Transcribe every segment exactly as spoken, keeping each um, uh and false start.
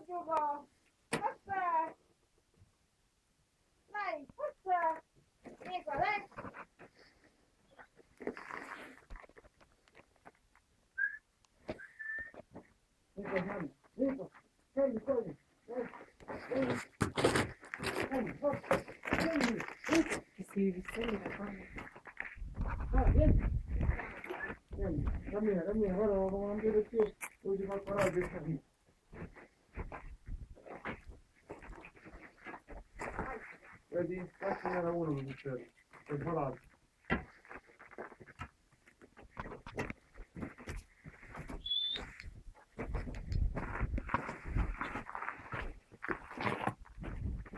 Giuco, forza! Dai, forza! Nico, dai! Nico, dai, Nico, dai, dai, dai, dai. Dai, forza, dai, Nico. Che si vede sempre la fame. Dai, vieni. Vieni, cammina, cammina, guarda, non, non vedo più, non ti fa coraggio, sta qui. Vedi, qua ce n'era uno che succede, è volato.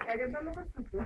Eh, che bello questo qui.